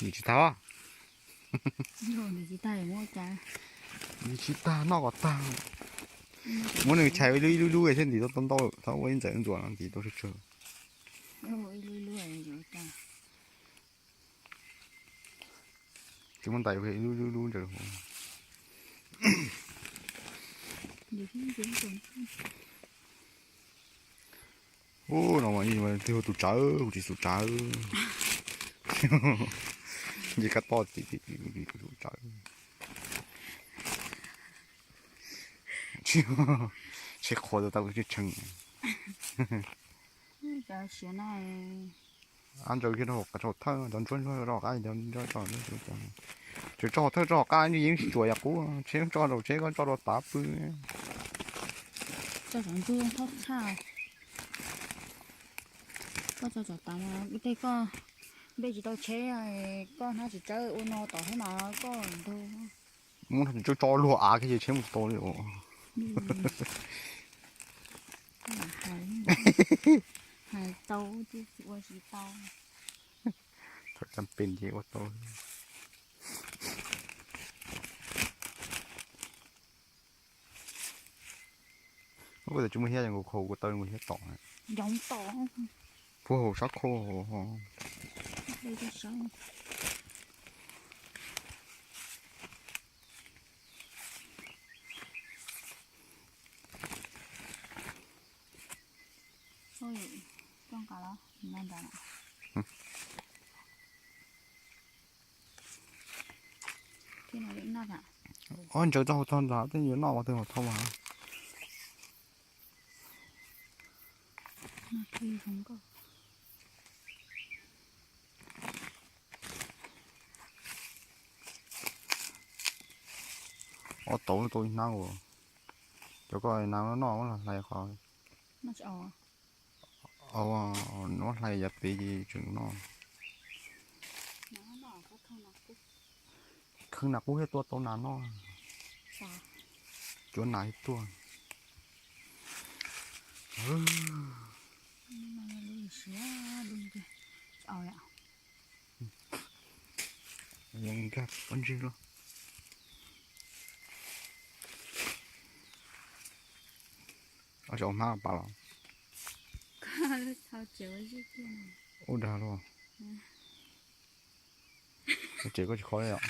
Ntim tsis tag. Ntim tsis tag, noj kom tag. Muab nws chais ib lub ib lub lub thiab ntim tau ntau, thaum ua ib ntxawm ntxuas no ntim tau tsawg tsawg. Tsis muaj ntais ib lub ib lub ntsaws hauv. Ub, no mas twb yog tus tsawv, kuv tsis xum tsawv. Nce kab toj tim tim tim tim tus tsawv. Tsheb qhuav tau tau tshee. Ab ntsaws kiag rau hauv thawj, cov ntsuab ntsuab rau hauv qab, tsis tso hauv thawj tso hauv qab, yeej tsis tsuas yam qub, tsheb tso rau tsheb koj tso rau tav pw. Tso cov ntsuab thaub tshaj. Koj tso cov tav mas ua tej koj npe tsis tau tsheb, koj hnab tsis tsawv ua no tom thiab mas koj ntug. Muab hnab tsis tsawv tso luag av kiag ces tsheb mus tsis tau li os. Hais tau ces ua tsis tau. Thaum cam pes ces ua tau. Kuv tias tsis muaj hiab, nkaus khau kuv taw nkaus hiab tom. Puag hauv sab khau. Ob ntsaws tso hauv tog ntag, tej yuav noj mas twb hauv thau mas. Ob tauv tau ib hnab ua. Cov koj hnab noj los hlais qhov. Noj hlais yav pem ces tseem noj. Kheej nas qub thiaj tua tau nas noj. Cuav nas ib tuaj. Nkag pob ntseg los. Ob tsis ua hmab pas los. Ua dag luaj. Tsev koj tsis khov li os.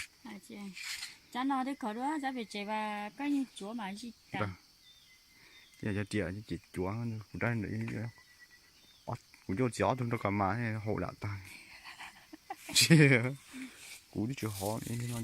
Tsab no twb khov dua, tsab pem tsev mas koj yeej cuav mas zij tas. Ces cov riam ces cuav, kuv dab, kuv coj txiav ob tug rau kom mas haum dam tag. Kuv twb tsis hov li no.